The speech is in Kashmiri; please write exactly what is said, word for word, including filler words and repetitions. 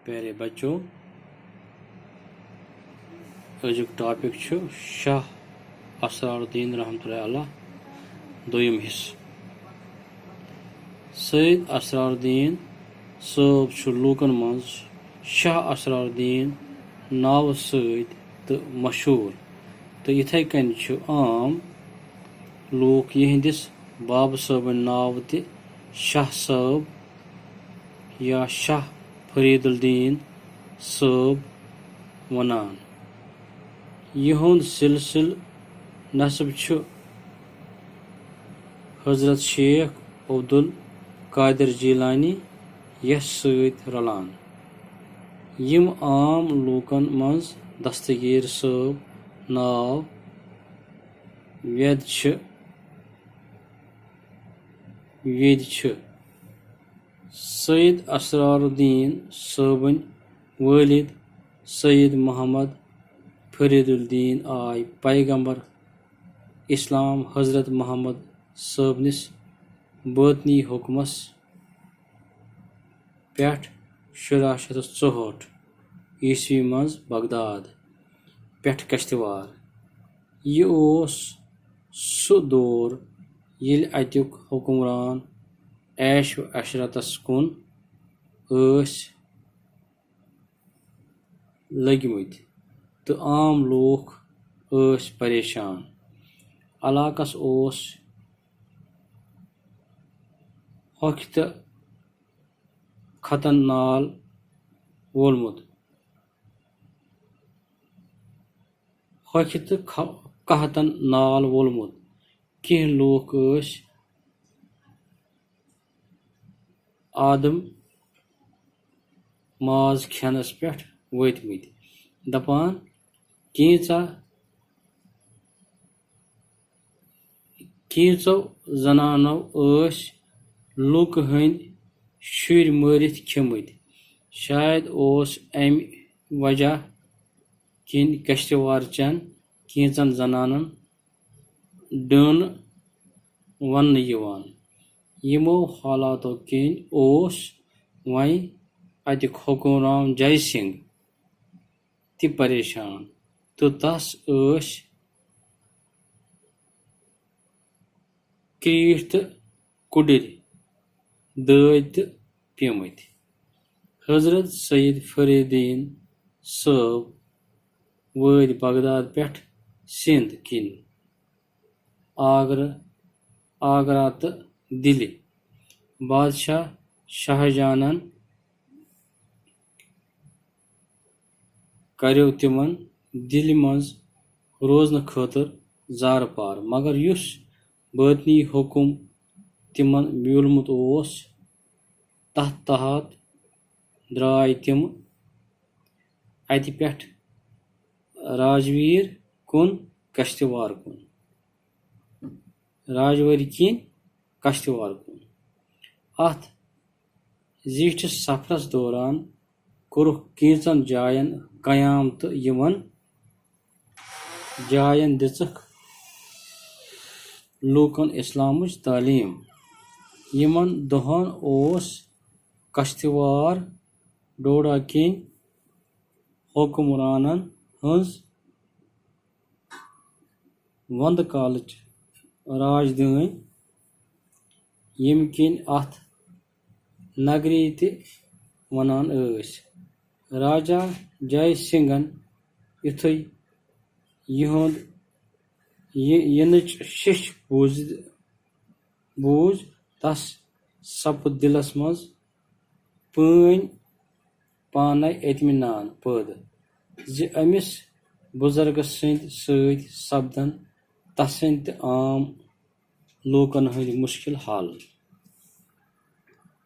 پیارے بچو، أزیُک ٹاپک چھُ شاہ اسرار الدین رحمتہ اللہ علیہ، دوٚیُم حصہٕ۔ سید اسرار الدین صٲب چھُ لوٗکن منٛز شاہ اسرار الدین ناوٕ سۭتۍ تہٕ مشہوٗر، تہٕ یِتھے کٔنۍ چھِ عام لوٗکھ یِہنٛدِس بابہٕ صٲبٕنۍ ناوٕ تہِ شاہ صٲب یا شاہ فرید الدین صٲب وَنان۔ یِہُنٛد سلسلہٕ نسب چھُ حضرت شیخ عبدالقادر جیلانی یَس سۭتۍ رلان۔ یِم عام لوٗکن منٛز دستگیٖر صٲب ناو وید چھِ، وید چھِ۔ سید اسرار الدین صٲبٕنۍ وٲلد سید محمد فرید الدین آے پیغمبر اسلام حضرت محمد صٲبنِس باطنی حُکمس پٮ۪ٹھ شُراہ شیٚتھ تہٕ ژُہٲٹھ عیسوی منٛز بغداد پٮ۪ٹھ کشتوار۔ یہِ اوس سُہ دور ییٚلہِ اَتیُک حُکمران عیش و عشرتس کُن ٲسۍ لٔگۍ مٕتۍ تہٕ عام لوٗکھ ٲسۍ پریشان۔ علاقس اوس ہۄکھِ تہٕ کھتن نال وولمُت۔ ہۄکھِ تہٕ کھ-، قحطن نال وولمُت۔ کینٛہہ لوٗکھ ٲسۍ آدم ماز کھٮ۪نس پٮ۪ٹھ وٲتۍ مٕتۍ۔ دپان، کینژھا، کینژو زنانو ٲسۍ لوٗکہٕ ہٕنٛدۍ شُرۍ مٲرِتھ کھیٚمٕتۍ۔ شاید اوس امہِ وجہ کِنۍ کشتوار چٮ۪ن کینژن زنانن ڈٲنہٕ وننہٕ یِوان۔ یِمو حالاتو کِنۍ اوس وۄنۍ اتیُک حکمران جے سنگھ تہِ پریشان تہٕ تس ٲسۍ کریٖٹھ تہٕ کُڈٕرۍ دٲدۍ تہٕ پیمٕتۍ۔ حضرت سید فریدین صٲب وٲتۍ بغداد پٮ۪ٹھ سِنٛد کِنۍ آگرہ، آگرہ تہٕ دِلہِ۔ بادشاہ شاہ جہانن کریو تِمن دِلہِ منٛز روزنہٕ خٲطرٕ زارٕ پار، مگر یُس باطنی حُکم تِمن میوٗلمُت اوس، تتھ تحت درٛاے تِم اتہِ پٮ۪ٹھ راجویر کُن، کشتوار کُن، راجوری کِنۍ کشتوار کُن۔ اتھ زیٖٹھِس سفرس دوران کوٚرُکھ کینژن جاین قیام تہٕ یِمن جاین دِژٕکھ لوٗکن اسلامٕچ تعلیٖم۔ یِمن دۄہن اوس کشتوار ڈوڈا کِنۍ حکمرانن ہٕنٛز وندٕ کالٕچ راجدٲنۍ، ییٚمہِ کِنۍ اتھ نگری تہِ ونان ٲسۍ۔ راجا جے سنگھن یُتھُے یِہُنٛد یہِ یِنٕچ شیٚچھ بوٗز، بوٗز، تس سپُد دِلس منٛز پٲنۍ پانے اطمینان پٲدٕ زِ أمِس بُزرگس سٕنٛدۍ سۭتۍ سپدن تسٕنٛدۍ تہٕ عام لوٗکن ہٕنٛدۍ مُشکِل حل۔